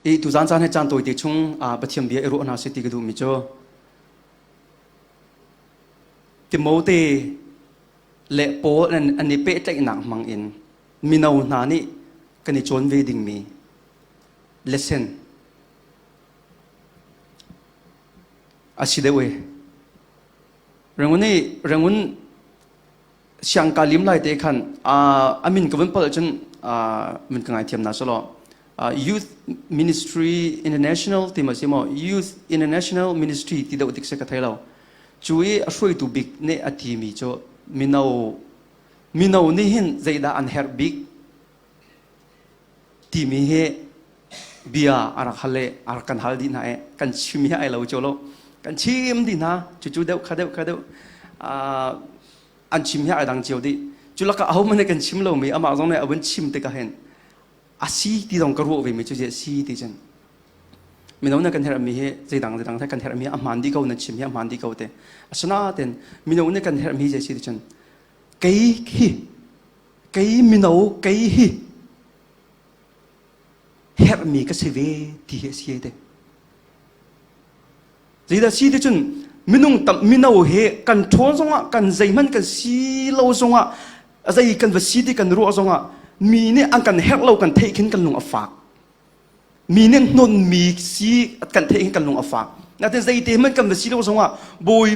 I tuzaan caan he caan tawite chung Pathian bia i ruah hna sih ti ka duhmi cu Timote le Paul an i pehtlaihnak hmang in mino hna nih kan i cawn ve dingmi lesson a si deuh i Rangoon i Rangoon siangka lim lai te khan a min ka vun palh cun min ka ngaithiam na selaw Youth Ministry International ti ma si maw Youth International Ministry ti deuh dik se ka thei lo cu i a hruaitu bik nih a ti mi cu mino mino nih hin zeidah an herh bik timi hi bia a rak hal le a rak kan hal dih hna i kan chim hi ai lo cu lo kan chim dih hna cucu deuh kha deuh kha deuh an chim hi ai dang cio dih cu lakah ahohmanh nih kan chim lomi amah zong nih a vun chim tikah hin a si ti zong ka ruah ve mi cu si ti cun mino na kan herhmi hi zeidang zeidang kan herhmi a hmaan dih ko na chim hi a hmaan dih ko te asinain mino nih kan herhmi zei si ti cun kei hi kei mino kei hi herhmi ka si ve ti hi a si te zeidah si ti cun minung tam mino he kan ṭhawn zongah kan zeihmanh kan si lo zongah zei kan va si ti kan ruah zongah mi nih an kan herh lo kan theih khin kan lung a fak mi nih hnonmi si kan theih hin kan lung a fak natin zeite hmanh kan va si lo zongah bawi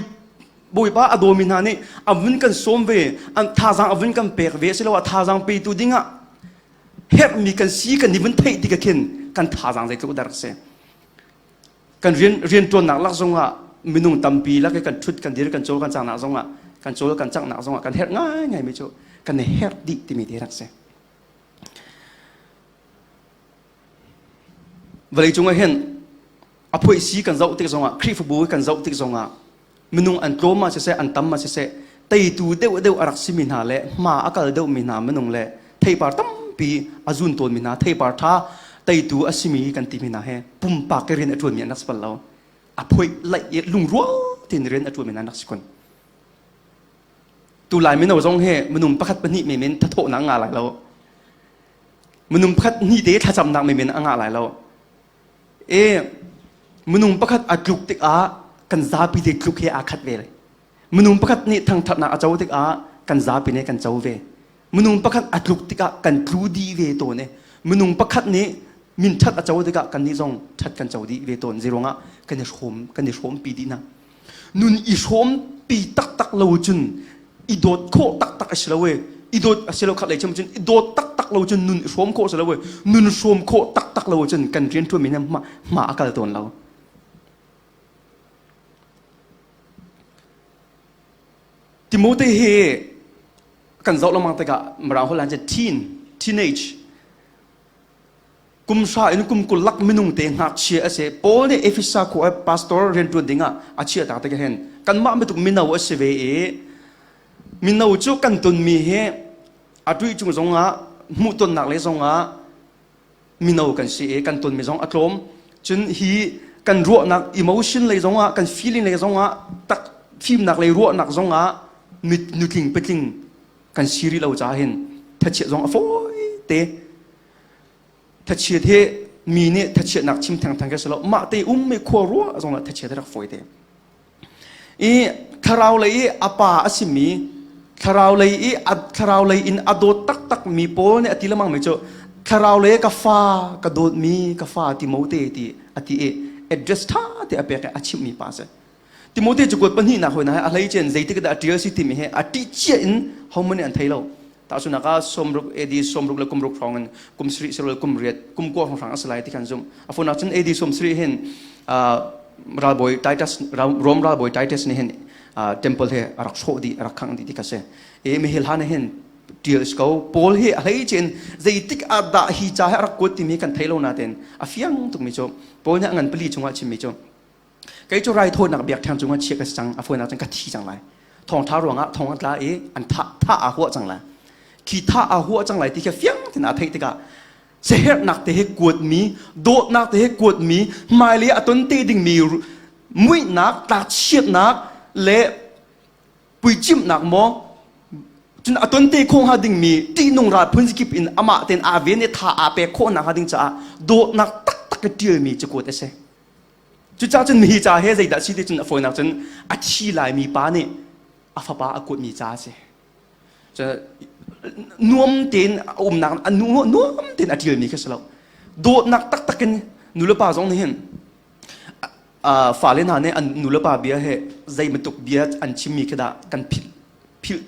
bawipa a dawmi hna nih a vun kan sawm ve an thazaang a vun kan pek ve asiloah thazaang petu dingah herhmi kan si kan i vun theih tik khin kan thazaang zeitluk dar si kan rian rianṭuannak lak zongah minung tampi lak i kan ṭhut kan dir kan cawl kan cangnak zongah kan cawl kan canghnak zongah kan herh ngaingai mi cu kan i herh dih timi te rak si Vawleicung ah hin a phuaisi kan zoh tik zongah Khrihfabu kan zoh tik zongah minung an tlawm ah siseh an tam ah siseh teitu deuhdeuh a rak simi hna le hma a kal deuhmi hna minung le theipar tampi a zun tawnmi hna theipar ṭha teitu a simi kan timi hna he pumpak i rian a ṭuanmi an rak si bal lo a phoih laih i lungrual tein rian a ṭuanmi hna an rak si kun tu lai mino zong he minung pakhat pahnih men thathawhnak ngah lai lo minung pakhat hnih te thlacamnak men a ngah lai lo e minung pakhat a tluk tikah kan zapi te tluk he aa khat ve minung pakhat nih thangthatnak a co tikah kan zapi nih kan co ve minung pakhat a tluk tikah kan tlu dih ve tawn e minung pakhat nih min ṭhat a co tikah kan nih zong ṭhat kan co dih ve tawn zeiruangah kan i hrawm kan i hrawmpi dih hna nun i hrawmpi taktak lo cun i dawt khawh taktak a si lo e i dawt a si lo khat lei chim cun i dawt taktak lo cun nun i hrawm khawh a si lo e nun hrawm khawh taktak lo cun kan rian ṭuanmi nih hma hma a kal tawn lo Timote hi kan zoh lengmang tikah Mirang holh ah teen teenage Kum hra in kum 20 lak minung te ngakchia a si. Paul nih Efesa khua pastor rianṭuan dingah a chiahtak tik hin kanmah bantuk mino a si ve i mino cu kan tonmi hi a tuih chung zongah hmuhtonnak le zongah mino kan si i kan tonmi zong a tlawm. Cun hi kan ruahnak emotion lei zongah kan feeling lei zongah tak fimnak lei ruahnak zongah nutling patling kan si rih lo caah hin thachiat zong a fawi te. Thachiat hi mi nih thachiatnak chim thengtheng ka si lo mah te um mi khua ruah zong ah thachiat rak fawi te i thlarau lei i a pa a simi thlarau lei i a thlarau lei in a dawt taktak mi pawl nih a ti lemang mi cu thlarau lei ka fa ka dawt mi ka fa Timote ti a ti i address tha te a pek i a chimh mi pa si Timote cu kuat pahnihnak hoi na a hlei cen zeitik dah a ṭial si timi he a ṭih cia in homan nih an thei lo tahchunak ah 60 AD 60 le kum ruk hrawng in kum sarih sarih kum riat kum kua hrawng a si lai ti kan zumh a funak cun AD 70 hin ralbawi Titus Rom ralbawi Titus nih hin temple he a rak hrawh dih a rak khangh dih ti kha si e mihil han hin ṭial si ko Paul hi a hlei cin zeitik ah dah hi ca he a rak kuat timi kan thei lo nain a fiang tukmi cu Paul nih a ngan pali chungah chimmi cu Kei cu raithawinak biakṭheng cungah chiah ka si cang, a fawinak cun ka thi cang lai. Thawngṭha ruangah thong an tla i an thah thah aa huah cang lai. Khi thah aa huah cang lai ti kha fiang tein aa theih tikah siaherhnak te he kuatmi, dawtnak te he kuatmi, hmailei a ton te dingmi muihnak, tlakchiatnak le puicimhnak maw cun a ton te khawh hnga dingmi ṭihnung ral phun kip in amah tein aa ven i tha aa pek khawh nakhnga ding caah dawtnak tak. taktak ka ṭialmi cakuat a si. Cucaah cun hi ca he zeidah si ti cun a fawinak cun a thi laimi pa nih a fapa a kuatmi ca a si. Nuam tein a umnak a nuam tein a ṭialmi kha si lo. Dawtnak taktak in nulepa zong nih hin fale hna nih an nulepa bia he zei bantuk bia an chimmi khi dah kan philh philh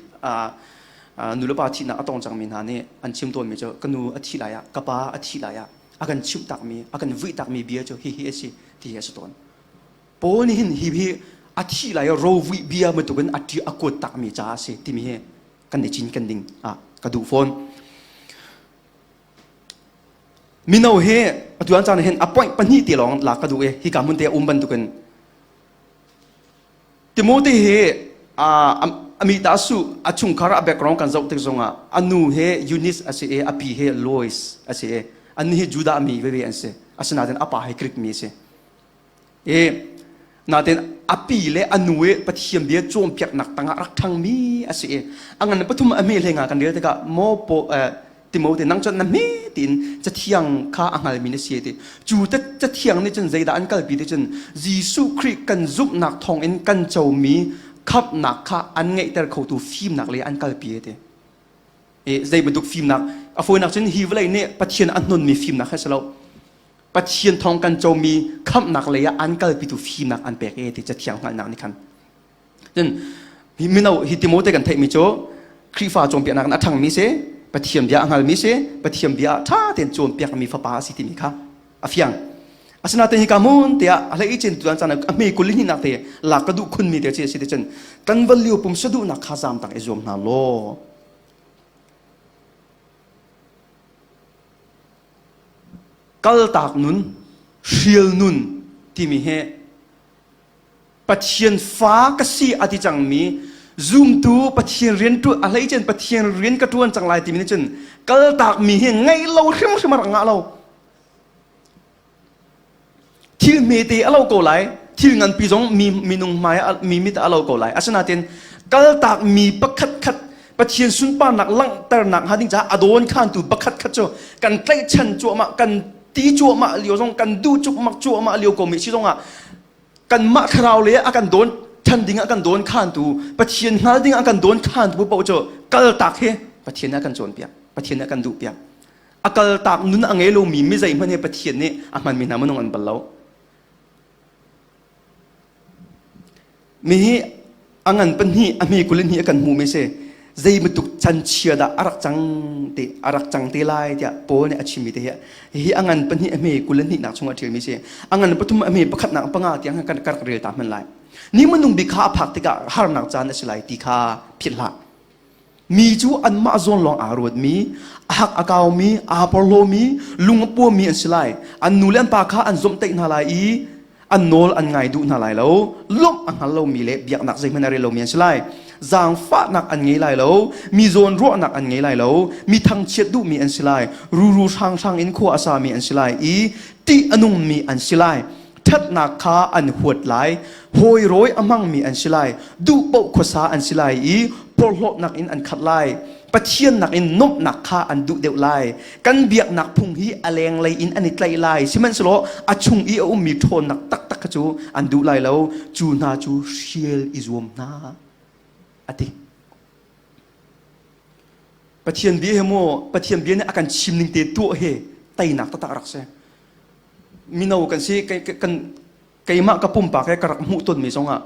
nulepa thihnak a tong cangmi hna nih an chim tawnmi cu ka nu a thih lai ah ka pa a thih lai ah a kan chimh takmi a kan vuih takmi bia cu hihi a si ti hi a si tawn. Paul nih hin hi hi a thih lai rovuih bia bantukin a ṭi a kuat takmi ca a si timi hi kan i cinken ding ah ka duh fawn. Mino hi atu an caan hin a point pahnih te lawng lak ka duh i hika hmun te a um bantukin Timothy hi a mi ta su a chungkhar a background kan zoh tik zongah a nu he Eunice a si i a pi he Lois a si i an hi Judah mi veve an si asinain a pa hi Greek mi a si I natin a pi le a nu i Pathian bia cawnpiaknak tangah rak ṭhangmi a si i a ngan pathum a hme hlei nga kan rel tikah maw po Timote nang cun na hme tiin cathiang kha a hngalmi na si ti cu cathiang nih cun zeidah an kalpi ti cun Jesuh Khrih kan zumhnak thawngin kan comi khamhnak kha an ngeihter khotu fimnak le an kalpi ti i zei bantuk fimnak a fawinak cun hi vawlei nih Pathian a hnonmi fimnak kha si lo Pathian thawng kan comi khamhnak lei ah an kalpitu fimnak an pek e ti cathiang hngalhnak nih khan. Cun hi mino hi Timote kan theihmi cu Khrihfa cawnpiaknak in a ṭhangmi si, Pathian bia a hngalmi si, Pathian bia ah ṭha tein cawnpiakmi fapa a si timi kha a fiang. Asinain hika hmun te ah a hlei cin tuan caan a hme kul hnihnak te lak ka duh khunmi te ci si ti cun kan val lio pum saduhnak kha zaam tak i zuam hna law Kaltak nun, hrial nun timi hi Pathian fa ka si a ti cangmi zumtu Pathian rian a hleicen Pathian rian ka ṭuan cang lai timi nih cun kaltakmi hi ngeih lo hrimhrim a rak ngah lo. Thil hmete a lo ko lai, thil nganpi zong mi minung hmai ah mi mit ah a lo ko lai. Asinain kaltak mi pakhat khat Pathian sunparnak langhternak hnga ding caah a dawn khantu pakhat khat cu kan tlaihchan cuahmah, kan ti cuahmah lio zong, kan duh cukmak cuahmah lio ko mi si zongah kanmah thlarau le a kan dawn than ding a kan dawn khantu Pathian hngal ding a kan dawn khantu paoh cu kaltak hi Pathian nih a kan cawnpiak, Pathian nih a kan duhpiak. A kaltak nun a ngei lomi mi zeihmanh hi Pathian nih a hmanmi hna minung an bal lo. Mi hi a ngan pahnih a hme kul in hi a kan hmuhmi si zei bantuk chanchia dah a rak cang te a rak cang te lai tiah Paul nih a chimmi te hi hi a ngan pahnih a hme kul in hnihnak chungah a ṭialmi si a ngan pathum a hme pakhatnak panga tiang kan ka rak rel ta hman lai ni minung bik kha a phak tikah harnak caan a si lai ti kha philh hlah Mi cu anmah zawn lawng aa ruatmi, a hak a kaumi, aa porhlawmi, lung a puammi an si lai. An nu le an pa kha an zomhtaih hna lai i an nawl an ngai duh hna lai lo. Lawmh a hngal lomi le biaknak zeihmanh a rel lomi an si lai. Zaangfahnak an ngei lai lo, mi zawn ruahnak an ngei lai lo, mi thangchiat duhmi an si lai, ruru hranghrang in khua a sami an si lai i ṭih a nungmi an si lai. ṭhatnak kha an huat lai, hawi rawi a hmangmi an si lai, duh paoh khuasa an si lai i porhlawtnak in an khat lai. Pathian nakin nuamhnak kha an duh deuh lai. Kan biaknak phung hi a lenglei in an i tlaih lai, sihmanhsehlaw a chung i a ummi ṭhawnnak taktak kha cu an duh lai lo. Cu hna cu hrial i zuam hna, a ti. Pathian bia he maw Pathian bia nih a kan chim ning te tuah he teinak taktak a rak si. Mino kan si kan keimah ka pumpak he ka rak hmuh tonmi zongah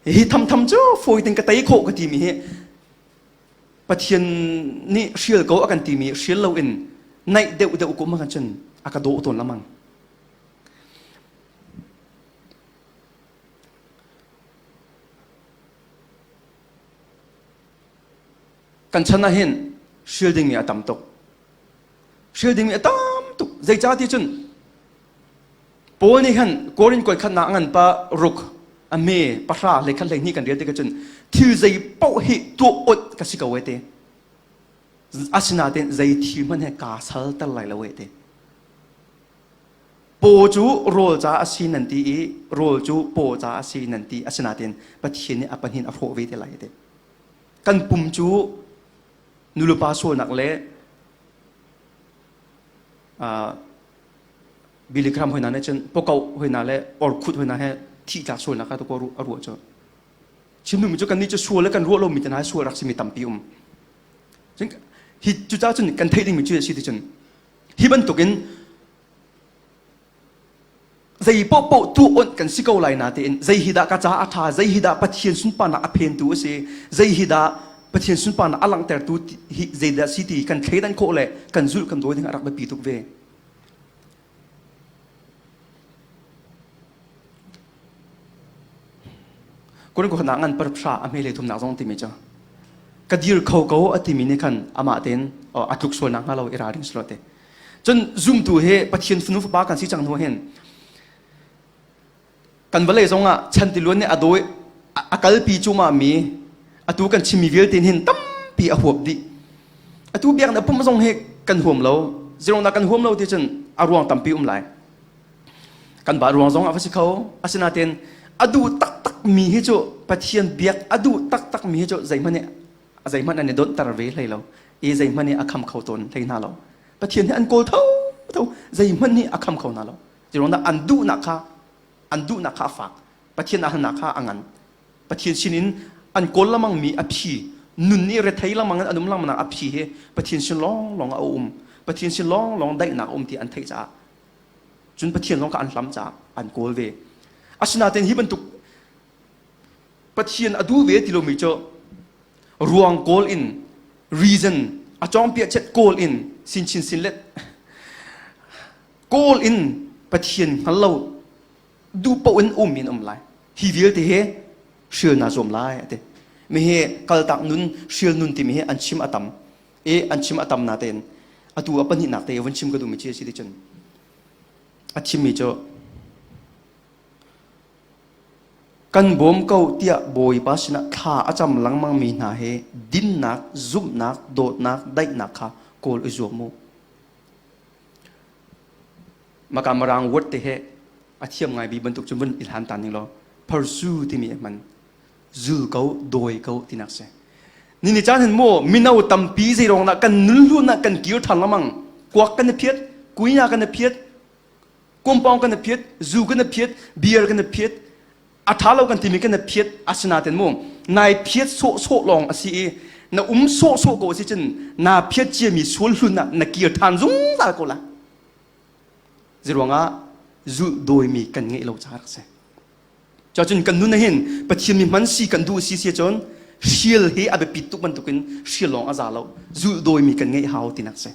hi thamtham cu fawi ten ka tei khawh ka timi hi Pathian nih hrial ko a kan timi hrial loin naih deuh deuh kum kan cun a ka dawh tawn lamang kan chan ah hin hrial dingmi a tam tuk Hrial dingmi a tam tuk. Zeicah ti cun Paul nih khan Korin koi khatnak a ngan pa ruk a me pahra le khat hleihnih kan rel tikah cun thil zei paoh hi tuah ot ka si ko e te. Asinain zei thil hmanh he kaa salter lai lo e te. Paw cu rawl ca a si nan ti i rawl cu paw ca a si nan ti asinain Pathian nih a pahnih a hrawh ve te lai te. Kan pum cu nulepa sualnak le Billy Graham hoi hna nih cun pawkoh hoi hna le orkhut hoi hna he thih tlak sualnak kha a ruah cu. Chim duhmi cu kannih cu sual le kan ruah lomi te hna sual rak simi tampi um. Cun hi cucaah cun kan theih dingmi cu a si ti cun hi bantukin zei paohpaoh tu onh kan si ko lai na tein zei hi dah ka caah a ṭha zei hi dah Pathian sunparnak a phentu a si zei hi dah Pathian sunparnak a langhtertu hi zeidah si ti kan thleidan khawh le kan zulh kan dawi ding a rak biapi tuk ve. Kurin ko na ngan parphra a hme le thumnak zong timi cu ka dir kho ko a timi nih khan amah tein a tluk sual nak hnga lo i ralring silo te. Cun zumtu hi Pathian fanu fapa kan si cang hnu hin kan vawlei zong ah chan tiluan nih a dawi a kalpi cuahmah mi atu kan chimmi vialte hin tampi a huap dih. Atu biaknak pumh zong hi kan huam lo. Zirongnak kan huam lo ti cun a ruang tampi um lai. Kan ba ruang zong a va si kho. Asinain a duh taktak mi hi cu Pathian biak a duh taktak mi hi cu zeihmanh nih zeihmanh an i donhter ve hlei lo i zeihmanh nih a kham kho tawn hlei hna lo. Pathian hi an kawl tho tho zeihmanh nih a kham kho hna lo. Zeiruangdah an duhnak kha an duhnak kha a fak. Pathian a halnak kha a ngan. Pathian sinin an kawl lamang mi a phi nun nih rethei lengmang in an um lengmang a phi hi Pathian sin lawnglawng a um. Pathian sin lawnglawng daihnak a um ti an theih caah cun Pathian zong kha an hlam caah an kawl ve. Asinain hi bantuk Pathian a duh ve ti lomi cu ruang kawl in reason a cawngpiah chet kawl in sin chin sin let kawl in Pathian hngal lo duh paoh in um in um lai. Hi vialte hi hrial naa zuam lai a ti. Mi hi kaltak nun hrial nun timi hi an chim a tam i an chim a tam natein atu a pahnihnak te vun chim ka duhmi ci a si ti cun a chimmi cu kan bawm ko tiah Bawipa sinah thla a cam lengmang mi hna he dinnak, zumhnak, dawtnak, daihnak kha kawl i zuam u. Maka Mirang word te he a thiam ngai bi bantuk cun vun i hlan tan ning law pursue timi a hman. Zul ko, dawi ko tinak si. Ni ni caan hin maw mino tampi zeiruang dah kan nun hlun ah kan kir ṭhan lengmang. Kuak kan i phiat, kuinya kan i phiat, kumpawng kan i phiat, zu kan i phiat, beer kan i phiat, a ṭha lo kan timi kan i phiat asinain mu nai phiat sawhsawh lawng a si i na um sawhsawh ko a si cun naa phiat ciami sual hlun ah na kir ṭhan zungzal ko la. Zeiruangah zulh dawimi kan ngeih lo caah rak si. Cuacun kan nun ahhin Pathian mi hman si kan duh si si cun hrial hi a biapit tuk bantukin hrial lawng a za lo. Zulh dawimi kan ngeih hau tinak si.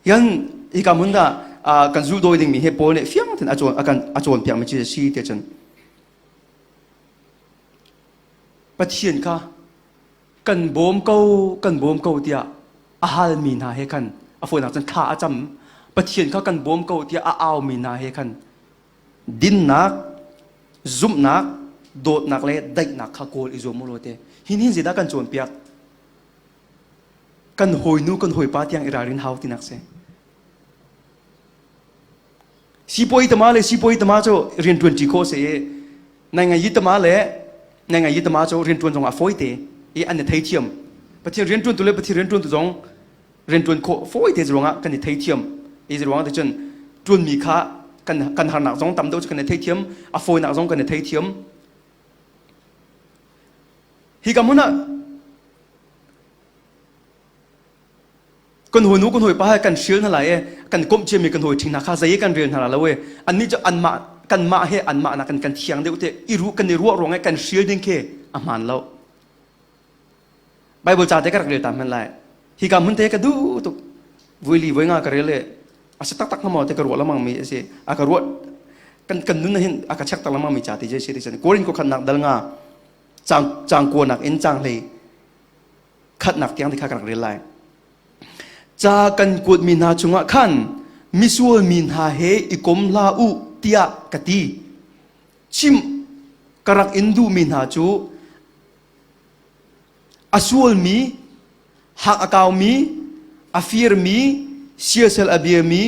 Yan hika hmun dah kan zulh dawi dingmi he Paul nih fiang tein a cawn a kan a cawnpiakmi cu a si ti cun Pathian kha kan bawm ko kan bawm ko tiah a halmi hna he khan a fawinak cun thla a cam Pathian kha kan bawm ko tiah a aumi hna he khan dinnak zumhnak dawtnak le daihnak kha kawl i zuam u law te hin hin zeidah kan cawnpiak kan hawinu kan hawipa tiang i ralrin hau tinak si sipawi tama le sipawi tama cu rian ṭuan ṭi khawh si i nai ngai yi tama le nai ngai yi tama cu rian ṭuan zong ah fawi te i an i theithiam Pathian rian ṭuantu le Pathian rian ṭuantu zong rian ṭuan khawh fawi te ruangah kan i theithiam i ruangah te cun ṭuanmi kha kan kan harnak zong tam deuh cu kan i theithiam a fawinak zong kan i theithiam hi ka hmun ah kan hawinu kan hawipa he kan hrial hna lai i kan komh ciami kan hawi ṭhing hna kha zei kan rel hna lo i annih cu anmah kanmah he anmah nakin kan thiang deuh te i ruh kan i ruah ruang i kan hrial ding khi a hmaan lo Bible ca te ka rak rel ta hmanh lai hika hmun te ka duh tuk vui li voi nga ka rel i a si taktak hnga maw te ka ruah lengmang mi a si a ka ruah kan kan nun hin a ka check tak lengmang mi ca te je si ti Korin ko khatnak dal nga cang cang kuanak in cang hlei khatnak tiang te kha ka rak rel lai. Ca kan kuatmi hna chungah khan misual mi hna he i kom hlah u tiah ka ti. Chimh ka rak in duhmi hna cu a sualmi, hak a kaumi, a firmi, siasal a biami,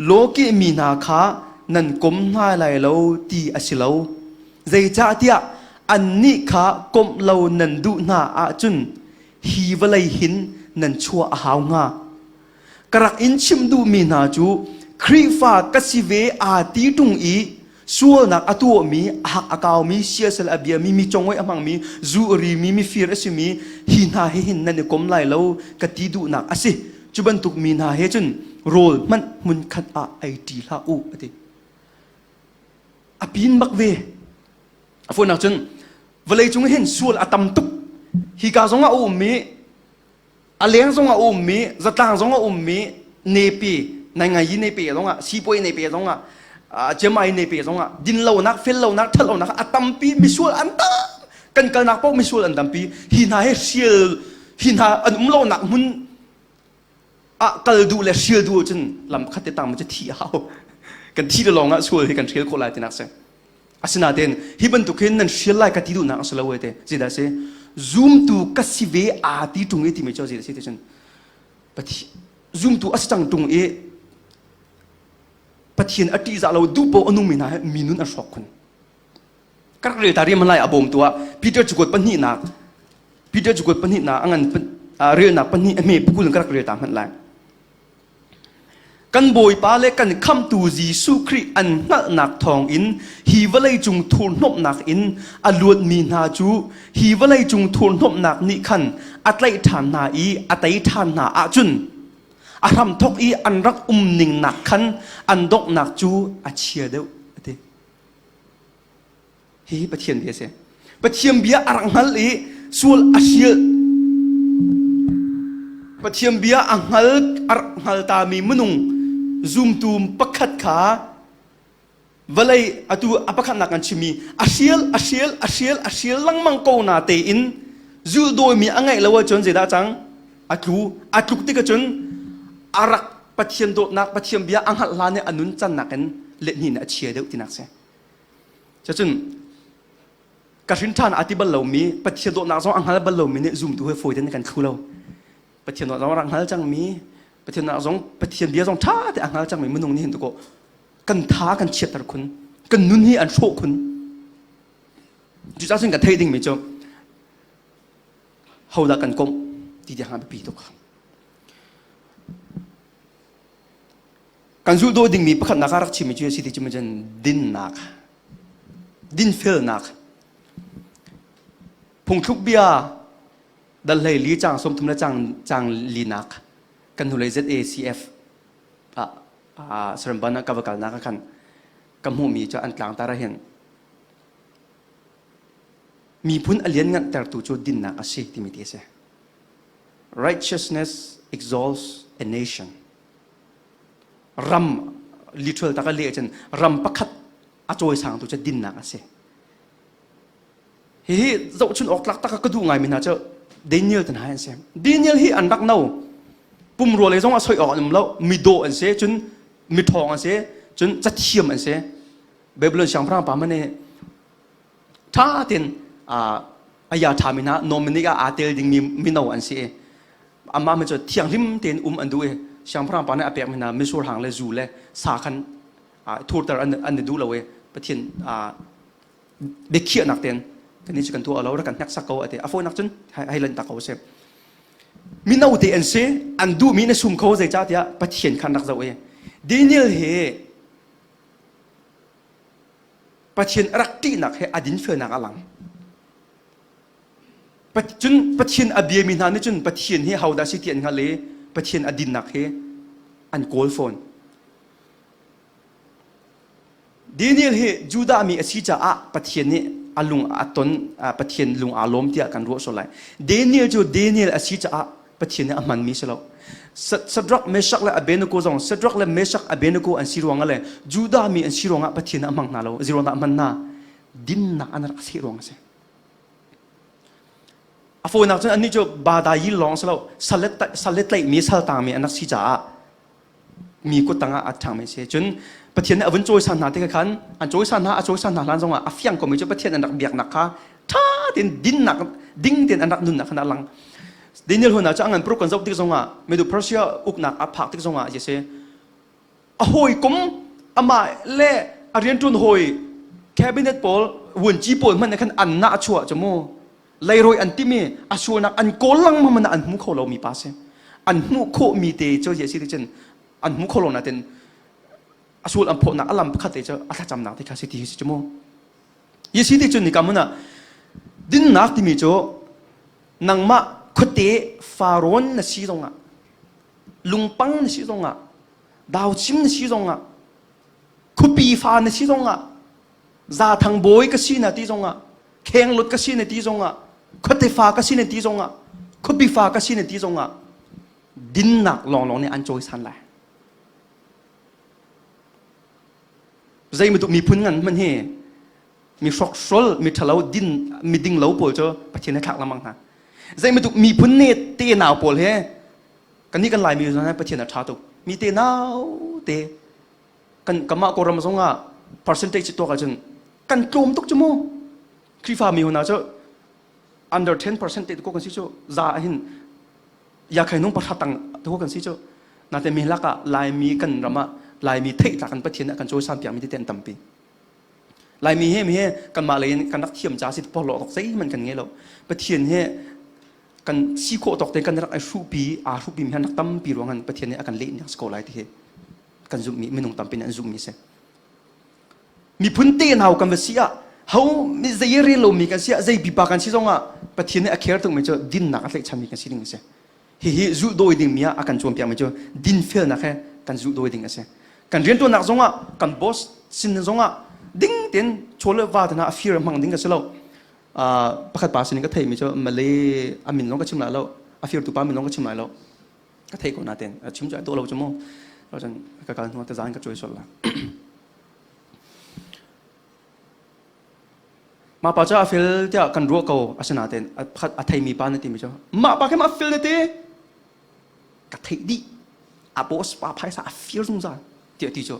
lawkihmi hna kha nan kom hna lai lo ti a si lo. Zeicahtiah annih kha komh lo nan duh hna ahcun hi vawlei hin nan chuah a hau hnga. Ka rak in chimh duhmi hna cu Khrihfa ka si ve aa ti ṭung i sualnak a tuahmi, a hak a kaumi, siasal a biami, mi congoih a hmangmi, zu a rimi, mifir a simi, hi hna he hin nan i kom lai lo ka ti duhnak a si. Cu bantuk mi hna he cun rawl hmanh hmunkhat ah ei ṭi hlah u, a ti. A pin bak ve. A fawinak cun vawlei cung hin sual a tam tuk. Hika zong ah a ummi a leng zong a ummi zatlang zong a ummi nepi naingai nepe zong ah sipuai nepe zong ah cemai nepe zong ah dinlonak fellonak thatlonak a tampi misual an tam kan kalnak paoh misual an tampi hi hna he hrial hi hna an um lonak hmun ah kal duh le hrial duh cun lam khat te tang cu thi a hau kan thi le lawng ah sual hi kan hrial khawh lai tinak si Asinain hi bantuk hin nan hrial lai ka ti duhnak a si lo te zeidah a si zumtu ka si ve aa ti ṭung i timi cu zeidah a si ti cun zumtu a si cang ṭung i Pathian a ṭihzah lo duh paoh a nungmi hna he mi nun an hrawk khun. Ka rak rel ta riam lai a bawmtu ah Peter cukuat pahnihnak Peter cukuat pahnihnak a ngan relnak pahnih a hme pukul in ka rak rel ta hmanh lai. Kan Bawipa le kan Khamhtu Jesuh Khrih an hngalhnak thawngin hi vawleicung thurhnawmhnak in a luatmi hna cu hi vawleicung thurhnawmhnak nih khan a tlaih ṭhan hna i a tei ṭhan hna ahcun a hramthawk i an rak umning nak khan an donghnak cu a chia deuh a ti. Hihi Pathian bia a si. Pathian bia a rak hngal i sual a hrial. Pathian bia a hngal a rak hngal tami minung zumtu pakhat kha vawlei atu a pakhatnak kan chimmi a hrial a hrial a hrial a hrial lengmang ko na tein zulhdawimi a ngeih lo ahcun zeidah cang a tlu a tluk tik ahcun a rak Pathian dawtnak Pathian bia a hngalh hlan i a nun cannak in lethnih in a chia deuh tinak si. Cucun ka hrin ṭhan aa ti bal lomi Pathian dawtnak zong a hngal bal lomi nih zumtu he fawi tein kan thlu lo. Pathian dawtnak zong a rak hngal cangmi Pathian dawtnak zong Pathian bia zong ṭha te a hngal cangmi minung nih hin tukaw kan tha kan chiatter khun kan nun hi an hrawh khun. Cucaah cun kan theih dingmi cu hodah kan komh ti tiang a biapi tuk. Kan zulh dingmi pakhatnak ah rak chimmi cu a si ti cu cun dinnak, dinfelnak. Phungthluk bia dal hlei li cang 30 le cang cang linak kan hnulei ZACF ah ah Seremban ah ka va kalnak ah khan ka hmuhmi cu an tlangtar ah hin miphun a liannganhtertu cu dinnak a si timi ti a si. Righteousness exalts a nation. Ram literal tak a leh cun ram pakhat a cawisangtu cu dinnak a si. Hihi zohchun awk tlak tak ka duh ngaimi hna cu Daniel te hna an si. Daniel hi an rak no. Pumrua lei zong a soi awk an um lo. Mi dawh an si, cun mi ṭhawng an si, cun cathiam an si. Babylon siangpahrang pa man ṭha tein aya ṭhami hna nominee ah aa tel dingmi mino an si i amah mi cu thianghlim tein um an duh i siangpahrang pa nih a pekmi hna mitsur hang le zu le sa khan thurter an i duh lo i Pathian biakhiahnak tein kan cu kan tuah lo rak kan hneksak ko ati a fawinak cun hei lan tak ko si mino te an si an duhmi na sum kho zeicahtiah Pathian khan rak zoh i Daniel hi Pathian a rak ṭihnak he a dinfelnak a lang. Cun Pathian a biami hna nih cun Pathian hi hodah si ti an hngalh i Pathian a dinnak hi an kawl fawn. Daniel hi Judah mi a si caah Pathian nih a lung a ton Pathian lung aa lawm tiah kan ruah sual lai. Daniel cu Daniel a si caah Pathian nih a hmanmi si lo. Shadrach, Meshach le Abednego zong Shadrach le Meshach, Abednego an si ruangah le Judah mi an si ruangah Pathian a hmang hna lo. Zei ruangah a hman hna? Dinnak an rak seh ruang a si. A fawinak cun annih cu badayi lawng si lo, sal le tlaihmi, saltangmi an rak si caah mi kut tangah a ṭhangmi si. Cun Pathian nih a vun cawisan hna tikah khan an cawisan hna a cawisan hna hlan zongah a fiang komi cu Pathian an rak biaknak kha ṭha tein dinnak ding tein an rak nunnak khan a lang. Daniel huna cu a ngan pruk kan zoh tik zongah Medo Persia uknak a phak tik zongah a si. A hawikom amah le a rianṭuan hawi cabinet pawl vuanci pawl hmanh khan an nah a chuah cu mu leirawi an timi a sualnak an kawl lengmang man an hmu kho lomi pa si. An hmuh khawhmi te cu a si ti cun an hmu kho lo nain a sual an phawtnak a lam pakhat te cu a thlacamnak te kha si ti hi si cu mu. Hi si ti cun nika mun ah dinnak timi cu nangmah khuate farawn na si zongah lungpang na si zongah dauchim na si zongah khuapi fa na si zongah zathang bawi ka si na ti zongah khenglut ka si na ti zongah khuate fa ka si na ti zongah khuapi fa ka si na ti zongah dinnak lawnglawng nih an cawisan lai. Zei bantuk miphun ngan hmanh hi mi hrokhrol mi ṭhalo din mi ding lo pawl cu Pathian he thlak lengmang hna. Zei bantuk miphun ne te nau pawl he kannih kan Laimi zong hi Pathian a ṭha tuk. Mi te nau te kan kamah Kawlram zong ah percentage tuak ahcun kan tlawm tuk cu mu. Khrihfa mi hna cu under 10% te ko kan si cu za hin yakhai nung pahra tang te kan si cu nate mi lak ah Laimi kan ram ah Laimi theih tlak kan Pathian ah kan cawisan piak mi te an tampi. Laimi he mi he kanmah lei in kan rak thiam ca si porhlawh tok zeihmanh kan ngei lo. Pathian he kan si khawh tawk te kan rak ai hruhpi aa hruhpi mi han rak tampi ruang han Pathian nih a kan leh ning si ko lai ti hi kan zumhmi minung tampi nih an zumhmi si. Miphun te nau kan va si ah ho mi zei rel lomi kan si ah zei pipa kan si zong ah Pathian nih a care tukmi cu dinnak a tlaihchanmi kan si ding a si. Hihi zulhdawi dingmi ah a kan cawnpiakmi cu dinfelnak he kan zulhdawi ding a si. Kan rianṭuannak zongah kan boss sin zongah ding tein chaw le va te hna a fir hmang ding ka si lo. Pakhat pa sin in ka theihmi cu Malay a min zong ka chim lai lo, a firtu pa min zong ka chim lai lo. Ka theih ko nain chim cu ai dawh lo cu mu. Cun ka kal hnu ah tazaan ka cuai sual la. Mah pa cu a fel tiah kan ruah ko asinain a theimi pa na timi cu mah pa khi mah fel na ti ka theih dih a boss pa phaisa a fir zungzal tiah ti cu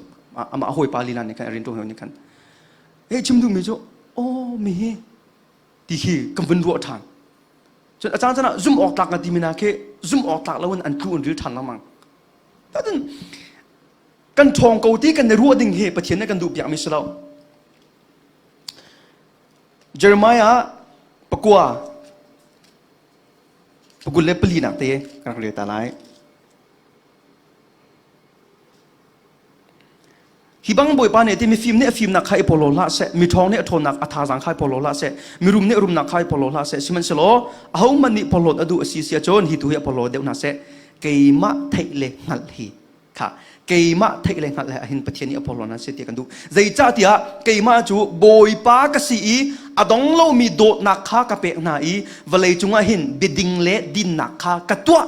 amah a hawipa lila nih khan a rianṭuan nih khan hei chim duhmi cu aw mi hi ti khi kan vun ruah ṭhan cun a caan caan ah zumh awk tlak na timi hna khi zumh awk tlak loin an tlu an ril ṭhan lengmang kan ṭhawng ko ti kan i ruah ding hi Pathian nih kan duh piakmi si lo. Jeremiah pakua pakul le pali nak te ka rak rel ta lai. Hi bang Bawipa nih ti mifim nih a fimnak kha i porhlaw hlah seh, miṭhawng nih a ṭhawnnak a thazaang kha i porhlaw hlah seh, mirum nih a rumnak kha i porhlaw hlah seh, sihmanhsehlaw ahohmanh nih porhlawt a duh a si si ahcun hi tu hi a porhlaw deuh hna seh. Keimah theih le hngalh hi kha keimah theih le hngalh he hin Pathian nih a porhlaw hna seh ti kan duh. Zeicahtiah keimah cu Bawipa ka si i a dong lomi dawtnak kha ka pek hna i vawlei cungah hin biading le dinnak kha ka tuah.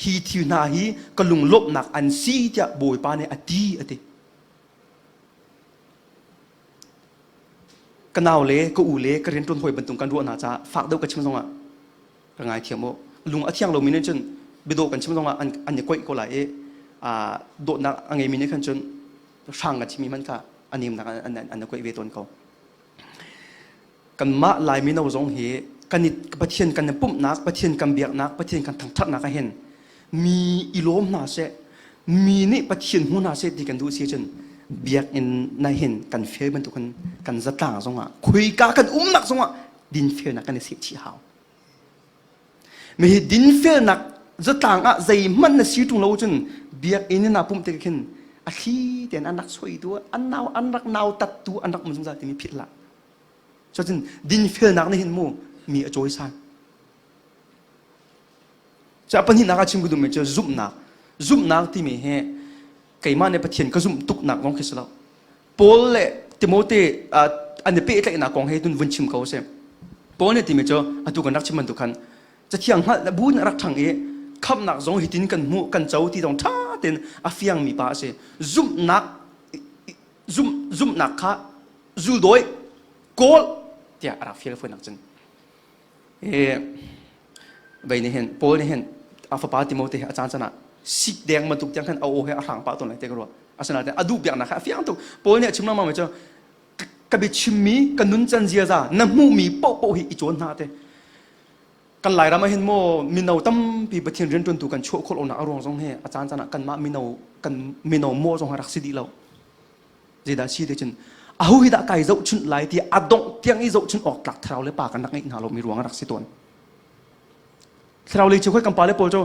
Hi thil hna hi ka lunglawmhnak an si tiah Bawipa nih a ti a ti. Ka nau le ka u le ka rianṭuan hawi bantuk kan ruah hna caah fak deuh ka chim zongah ka ngaithiam u. Lung a thiang lomi nih cun biadawh kan chim zongah an, an i koih ko lai i dawtnak a ngeimi nih khan cun hrang kan chimmi hmanh kha a nemnak an, an, an i koih ve tawn ko. Kanmah Lai mino zong hi kan i Pathian kan i pumhnak, Pathian kan biaknak, Pathian kan thangṭhatnak ah hin mi i lawm hna seh, mi nih Pathian hmu hna seh ti kan duh si cun biakinn na hin kan fel bantukin kan zatlang zongah khuika kan umnak zongah dinfelnak kan i seh chih hau. Mi hi dinfelnak zatlang ah zeihmanh na si ṭung lo cun biakinn in naa pumh tik khin a thli tein an rak soitu an nau an rak nautattu an rak um zungzal timi philh hlah. Cucun dinfelnak nih hin mu mi a cawisan. Cu a pahnihnak ah chim ka duhmi cu zumhnak. Zumhnak timi hi keimah nih Pathian ka zumh tuknak zong khi si lo. Paul le Timote an i pehtlaihnak kong he tun vun chim ko sih. Paul nih timi cu atu kan rak chim bantuk khan cathiang hngalh bu in a rak ṭhang i khamhnak zong hitin kan hmuh kan co ti zong ṭha tein a fiangmi pa a si. Zumhnak zumh zumhnak kha zuldawi kawl tiah a rak fial fawinak cun. Vei nih hin Paul nih hin a fapa Timote he a caan caan ah sik deng bantuk tiang khan a aw he a hrang pah tawn lai te ka ruah. Asinain a duh biaknak kha a fiang tuk. Paul nih a chim lengmang mi cu ka biachimmi ka nuncan ziaza na hmuhmi paohpaoh hi i cawn hna te. Kan Lairam ah hin maw mino tampi Pathian rianṭuantu kan chuah khawh lonak a ruang zong hi a caan caan ah kanmah mino kan mino maw zong hi rak si dih lo. Zeidah si te cun aho hi dah kai zohchunh lai ti a dongh tiang i zohchunh awk tlak thlarau le pa kan rak ngeih hna lomi ruang a rak si tawn. Thlarau lei cu kan pale pawl cu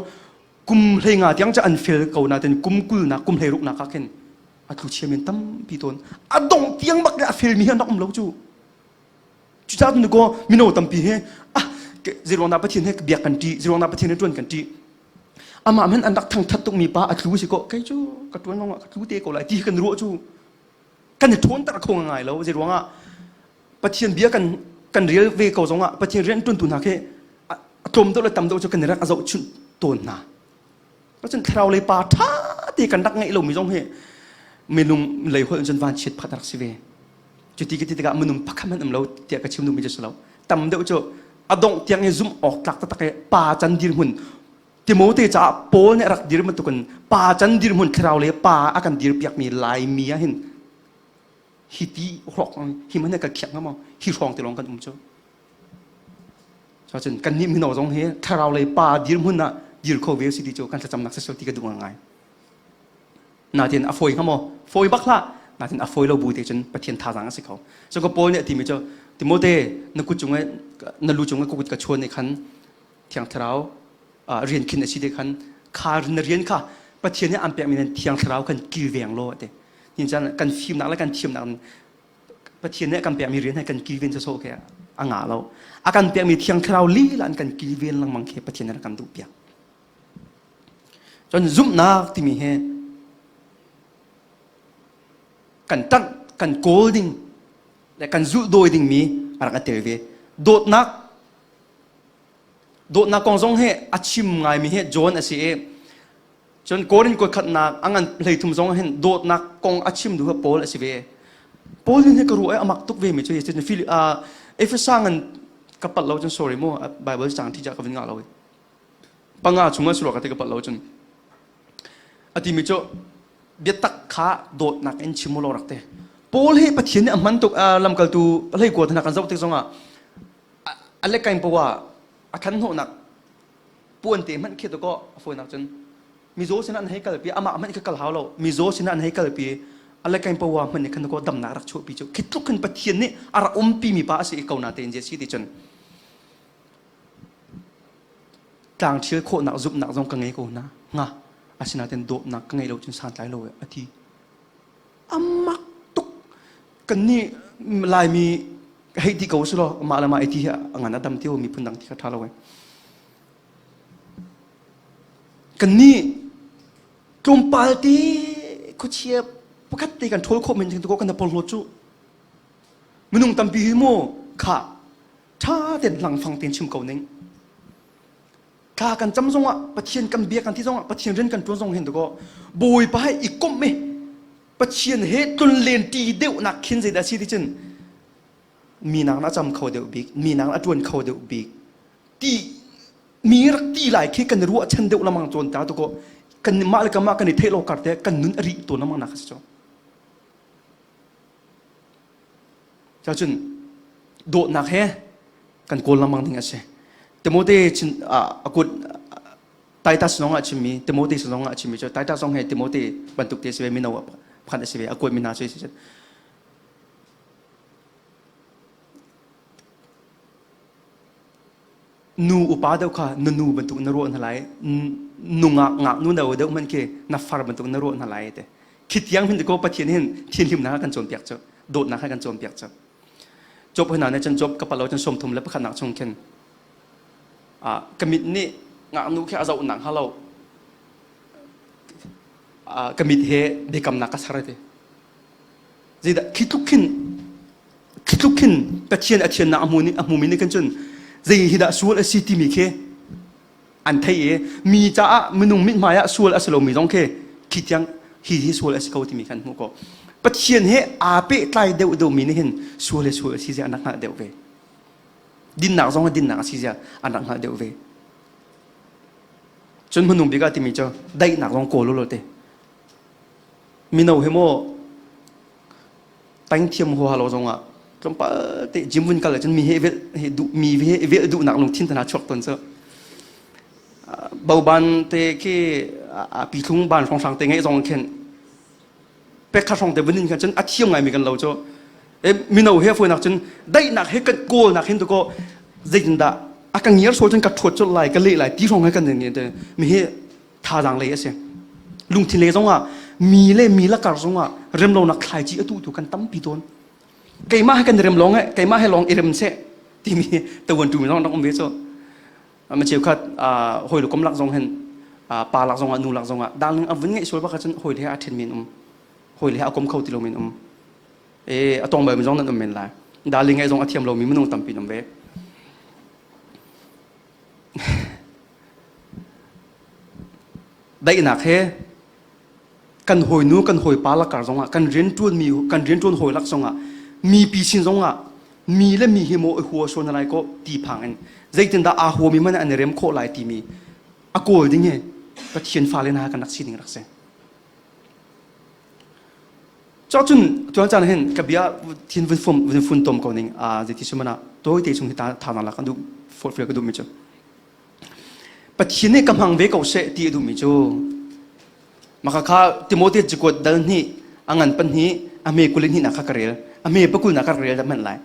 Kum 15 tiang cu an fel ko nain kum 20 nak kum 16 nak ah khin a tlu chia men tampi tawn. A dongh tiang bak le a felmi hi an rak um lo cu. Cucaah cun kaw mino tampi he ah zeiruang dah Pathian he biak kan ṭih, zeiruang dah Pathian he ṭuan kan ṭih. Amah men an rak thangṭhat tukmi pa a tlu si kaw kei cu ka ṭuan lawngah ka tlu te ko lai ti kan ruah cu kan i ṭhawnter kho ngai lo. Zeiruang ah Pathian bia kan kan rel ve ko zongah Pathian rian ṭuantu hna khi a tlawm deuh le tam deuh cu kan i rak a zohchunh tawn hna. Cun thlarau lei pa ṭha te kan rak ngeih lomi zong hi minung lei holh in cun vanchiat pakhat a rak si ve. Cuti ka ti tikah minung pakhat hmanh um lo tiah ka chim duhmi cu si lo. Tam deuh cu a dongh tiang i zumh awk tlak taktak i pa can dirhmun Timote caah Paul nih a rak dir bantukin pa can dirhmun thlarau lei pa a kan dirpiakmi Laimi ah hin hi ti hrawk hi man ka khiak hnga maw hi hrawng te lawng kan um cu. Cun kannih mino zong hi thlarau lei pa dirhmun ah dir kho ve si ti cu kan thlacamnak si ti ka duh ngai. Natin a fawi hnga maw? Fawi bak hlah. Natin a fawi lo bu te cun Pathian thazaang a si kho. So ka Paul nih a timi cu Timote na kut cung na lu cung i ka kut ka chuan nih khan Thiang Thlarau rian khin a si te khan kha na rian kha Pathian nih an pekmi nan Thiang Thlarau khan kilveng law a ti. Hin caan kan fimnak le kan thiamnak Pathian nih a kan pekmi rian he kan kilven sawsawh khi a ngah lo. A kan pekmi Thiang Thlarau lila in kan kilven lengmang khi Pathian nih a kan duhpiak. Cun zumhnak timi hi kan ṭanh, kan kawl ding le kan zulhdawi dingmi a rak i tel ve. Dawtnak dawtnak kong zong hi a chim ngaimi hi John a si i Cun Korin kuatkhatnak a ngan 33 zong hin dawtnak kong a chim duh Paul a si ve. Paul nih ka ruah i a mak tuk ve mi cu cun Philip Efesa ngan ka palh lo cun sorry mu Bible cang thi ka vun ngah lo. Panga chung ah surah ka te ka palh lo cun a ti mi cu biatak kha dawtnak in chim lo rak te. Paul hi Pathian nih a hman tuk lamkaltu hlei kuat hna kan zoh tik zongah a lekain poah a than hnawhnak puan te hmanh khi to a fawinak cun mizaw sinah an hei kalpi amah hmanh kha kal hau lo mizaw sinah an hei kalpi a le pawa hmanh nih khan ko damnak rak chuahpi cu khi tluk khin Pathian nih a rak umpi mi pa a si ko na tein je si ti cun tlang thil khawhnak zumhnak zong ka ngei ko na nga asinain dawtnak ka ngei lo cun santlai lo a ti amak tuk kan nih laimi hei ti ko silo mah le mah i ti hi a ngan a dam ti miphun dang ti kha ṭha lo e kan nih tlawmpal te khuachia pakhat te kan ṭhawl khawh men ko kan porhlawt cu minung tampi hi mu kha ṭha ten langfang ten chim ko ning thla kan cam zongah Pathian kan bia kan ti zongah Pathian rian kan ṭuan zong hin ko Bawipa he i komh i Pathian he tlunlen ṭi deuhnak khin zeidah si ti cun mi nak na cam kho deuh bik mi nak a ṭuan kho deuh bik ti mi rak ti lai khi kan ruahchan deuh lamang cawn ta tu ko kan mah le kamah kan i theih lo kar te kan nun a ri tawn lamang nak si cu cun dawtnak he kan kawl lengmang ding a si Timote chin a kut Titus zong ah chimmi Timote zong ah chimmi cu Titus zong he Timote bantuk te si ve mino pakhat a si ve a kuat mi hna cu si nu upa deuh kha na nu bantuk na ruah hna lai nungak ngaknu no deuh hmanh khi na far bantuk na ruah hna lai te khi tiang hin ko Pathian hin thianhlimnak kan cawnpiak cu dawtnak kha kan cawnpiak cu Job hna nih cun Job ka palo cun 31 nak chung khin ka mit nih ngaknu khi a zoh nak hnga lo ka mit he biakamnak ka ser te zeidah khi tluk khin khi tluk khin Pathian a thiannak a hmu a hmumi nih khan cun zei hi dah sual a si timi khi an thei i mi caah minung mithmai ah sual a si lomi zong khi khi tiang hi hi sual a si ko timi khan hmuh ko Pathian he aa pehtlai deuh deuhmi nih hin sual he sual a si zia an rak hngalh deuh ve dinnak zong dinnak a si zia an rak hngalh deuh ve cun hmanung bik ah timi cu daihnak zong kawl u law te mino he maw tang thiam huaha lo zongah tlawmpal te gym vun kal ahcun mi he vel he duh mi he vel duhnak lungthin tana chuak ton cu boban te khi a pithlung ban hrawnghrang te ngeih zong khin pek kha hrawng te vun in khan cun a thiam ngai mi kan lo cu mino he fuinak cun daihnak he kan kawlnak hin tu ko zeitindah a ka ngiar sual cun ka thuat colh lai ka leh lai ti hrawng he kan mi hi. Thazaang lei a si. Lungthin lei zongah mi le mi lakar zongah remlonak thlaici a tuhtu kan tampi tawn. Keimah he kan rem lawng eh, keimah he lawng i rem seh timi tawan tu mi zong rak um ve cu. Ma cheukhat hawi le kom lak zong hin pa lak zongah nu lak zongah darling a vun ngeih sual bak ahcun hawi le he aa ṭhen men um. Hawi le he a kom kho ti lo men um. E a tong bal mi zong nan um men lai. Darling ngeih zong a thiam lomi minung tampi um ve. Daihnak he kan hawinu kan hawipa lakar zongah kan rianṭuanmi kan rianṭuan hawi lak zongah mipi sin zongah mi le mi hi maw i hua sual na lai ko ti phang in zeitindah aa huami man an i rem khawh lai timi a kawl ding hi Pathian fale hna kan rak sining rak si. Cun tuan caan hin ka bia thin vun fum vun fun tom ko ning a zeiti sumana tawi te chung hi ta thana la kan duh forhfial ka duh mi cu Pathian nih ka hmang ve ko seh ti a duh mi cu maka kha Timote cikuat dal hnih a ngan pan hi a me kulin hi na kha ka rel a me pakul na ka rel da hmanh lai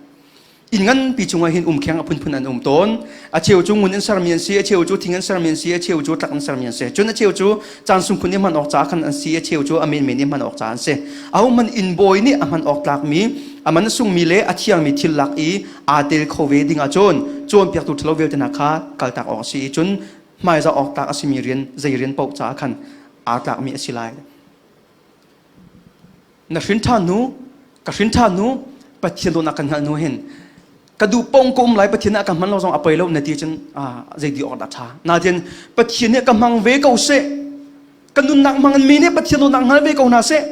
Inn nganpi chungah hin umkheng a phunphun an um tawn. A cheu cu ngun in sermi an si, a cheu cu thing in sermi an si, a cheu cu tlak in sermi an si. Cun a cheu cu caan sungkhun i hman awk ca khan an si, a cheu cu a menmen i hman awk ca an si. Ahohmanh inn bawi nih a hman awk tlakmi, a man a sungmi le a thiangmi thil lak i aa tel kho ve ding ahcun cawnpiaktu ṭhalo vialte hna kha kaltak awk a si i cun hmaizah awk tlak a simi rian zei rian paoh caah khan aa tlakmi a si lai. Na hrin ṭhan hnu, ka hrin ṭhan hnu, Pathian dawtnak kan hngalh hnu hin ka duh pong ka um lai Pathian nih a ka hman lo zong a poi lo na ti cun zei di awk dah ṭha. Nain Pathian nih ka hmang ve ko seh. Ka nunnak hmang in mi nih Pathian dawtnak hngal ve ko hna seh.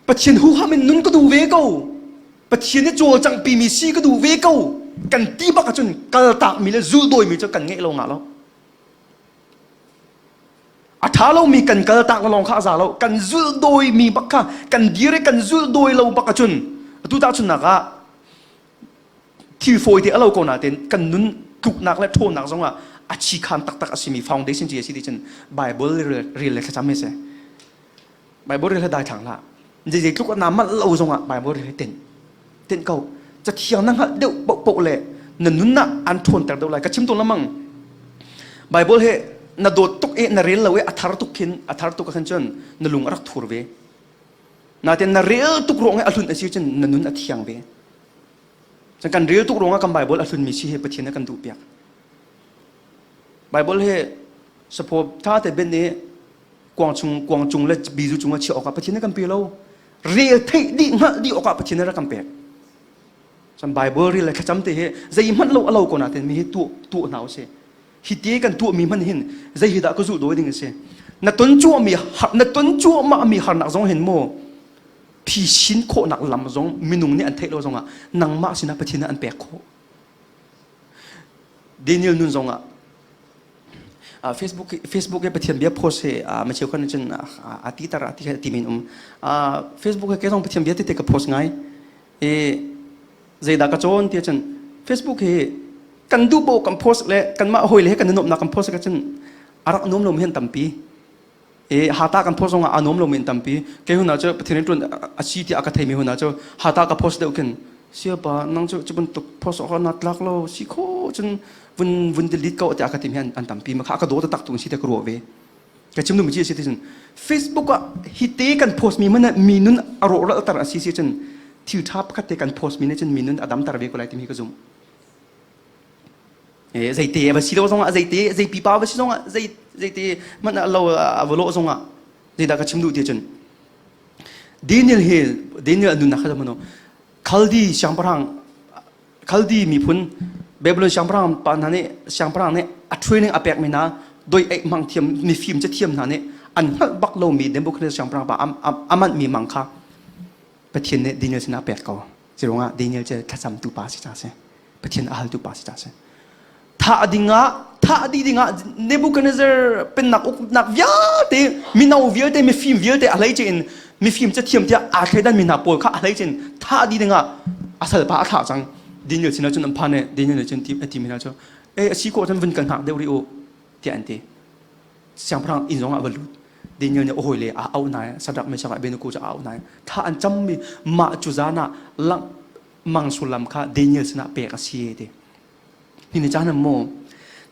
Pathian huham in nun ka duh ve ko. Pathian nih cawlcangh pimi si ka duh ve ko. Kan ti bak ahcun kaltakmi le zulhdawimi cu kan ngeih lo ngah lo. A ṭha lomi kan kal tak lawng kha a za lo. Kan zulh dawimi bak kha kan dir i kan zulh dawi lo bak ahcun atu tahchunhnak ah thil fawi te a lo ko nain kan nun tluknak le ṭhawnnak zongah a chikhan taktak a simi foundation ci a si ti cun Bible rel le thlacam hi a si. Bible rel hi daithlang hlah. Zeitluk a na manh lo zongah Bible rel hi tenh. Tenh ko. Cathiang na hngalh deuh paohpaoh le na nun ah an ṭhawnter deuh lai. Ka chim tawn lamang. Bible hi na dawt tuk i na rel lo i a thar tuk khin a thar tuk khin cun na lung a rak thur ve. Natin na rel tuk ruang i a hlun a si cun na nun a thiang ve. Cun kan rel tuk ruangah kan Bible a hlunmi si hi Pathian a kan duh piak. Bible hi saphaw ṭha te ben i kuang chung kuang cung le bizu cung ah chiah awkah Pathian nih kan pe lo. Rel theih dih hngalh dih awkah Pathian nih rak kan pek. Cun Bible rel le thlacam te hi zeihmanh lo a lo ko nain mi hi tuah tuah hna usih. Hi te kan tuahmi hmanh hin zei hi dah ka zulh dawi ding a si. Na ton cuahmi na ton cuahmah mi harnak zong hin maw phisin khawhnak lam zong minung nih an theih lo zongah nangmah sinah Pathian nih an pek khawh. Daniel nun zongah Facebook Facebook he Pathian bia post he ma cheu khan cun a ti tar a ti ti min um Facebook he ke zong Pathian bia tete ka post ngai e zeidah ka cawn ti cun Facebook he kan duh bo kan post le kanmah hoi le he kan nuamnak kan post ka cun arak nuam lo mi hen tampi E hata kan post zongah aa nuam lomi an tampi. Kei hun ah cu Pathian rianṭuan a si tiah a ka theimi hun ah cu hata ka post deuh khin siapa nang cu cu bantuk post awk ah naa tlak lo si kho cun vun vun delete ko tiah a ka timi an, an tampi ma kha a ka daw taktak tu si te ka ruah ve. Ka chim duhmi ci a si ti cun Facebook ah hi te kan post mi hmanh ah mi nun a rawhralter a si si cun thil ṭha pakhat te kan post mi nih cun mi nun a damter ve ko lai timi ka zumh. Zeite va si lo zongah zeite zei pipa va si zongah zei zeite hmanh ah lo a va lawh zongah zeidah ka chim duh ti cun Daniel hi Daniel a nunnak kha mano Khaldi siangpahrang Khaldi miphun Babylon siangpahrang pa hna nih siangpahrang nih a training a pekmi hna doi eih hmang thiam mifim cathiam hna nih an hngalh bak lomi Nebuchadnezzar siangpahrang pa a manhmi mang kha Pathian nih Daniel sinah a pek ko. Curuangah Daniel cu thlacamtu pa si ca si. Pathian a haltu pa si ca si. Thah dingah thah dih dingah Nebuchadnezzar pennak uknak vialte mino vialte mifim vialte a hleice in mifim cathiam tiah aa thleidan mi hna pawl kha a hleice in thah dih dingah a salpa a thlah cang. Daniel sinah cun an phan i Daniel nih cun a ti mi hna cu e a si khawh cun vun kan hngak deuh rih u tiah an ti. Siangpahrang inn zongah va lut. Daniel nih a hawile a auh hna i Shadrach, Meshach, Abednego cu a auh hna i thla an cammi mah cu zan ah langh mang sullam kha Daniel sinah pek a si ti. Hi ni caan ah maw?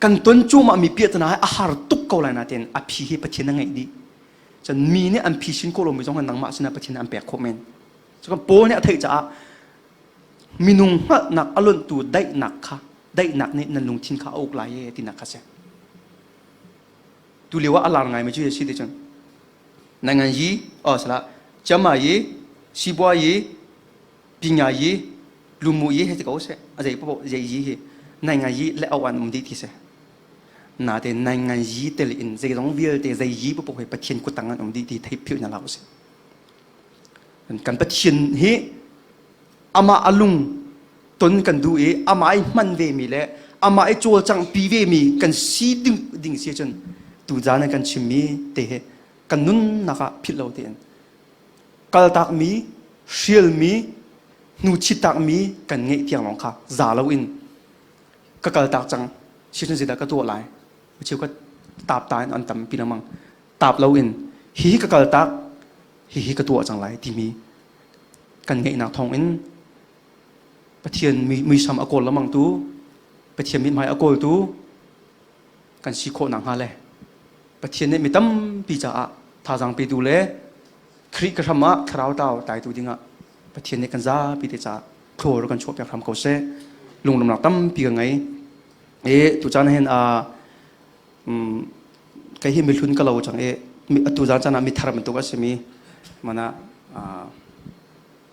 Kan ton cuahmah mi piahtana hi a har tuk ko lai nain a phi hi Pathian a ngeih dih. Cun mi nih an phi sin khawh lomi zong nangmah sinah Pathian an pek khawh men. Cun Paul nih a theih caah minung hngalhnak a lonhtu daihnak kha daihnak nih nan lungthin kha a uk lai e tinak kha si. Tu lio ah a lar ngaimi cu si ti cun nangan yi oh sala chama yi sibua yi pinya yi lumu yi he ti ko se a zei popo zei yi hi nai ngan yi le au an um dih ti se na te nai ngan yi tel in zei zong vialte zei yi popo he pathian kutang an um dih ti thei phil na lau se kan pathian hi amah alung ton kan duh i amah i hman ve mi le amah i cawlcangh pi ve mi kan si ding ding si cun tu zan kan chim mi te he kan nunnak ah philh lo tein kaltak mi hrial mi hnu chittak mi kan ngeih tiang lawng kha za lo in ka kaltak cang si cun zeidah ka tuah lai cheu ka tap ta in an tam pi lengmang tap lo in hi hi ka kaltak hi hi ka tuah cang lai timi kan ngeihnak thawng in Pathian muisam a kawl lamang tu Pathian mithmai a kawltu kan si khawh nakhnga le Pathian nih mi tampi caah thazaang petu le Khrih ka hram ah thlarau tlau tlaitu dingah Pathian nih kan zapi te caah thlawr kan chuahpiak hram ko seh. Lunglawmnak tampi ka ngei. E tucaan hin a kei hi mihlun ka lo cang i atu zan caan ah mithar bantuk a simi mana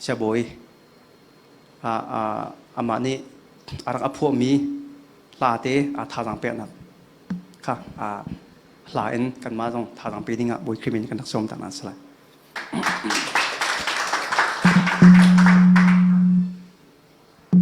siabawi amah nih a rak a phuahmi hla te thazaang peknak kha hla in kanmah zong thazaang pe dingah Bawi Khrih min kan rak sawm ta hna a si lai.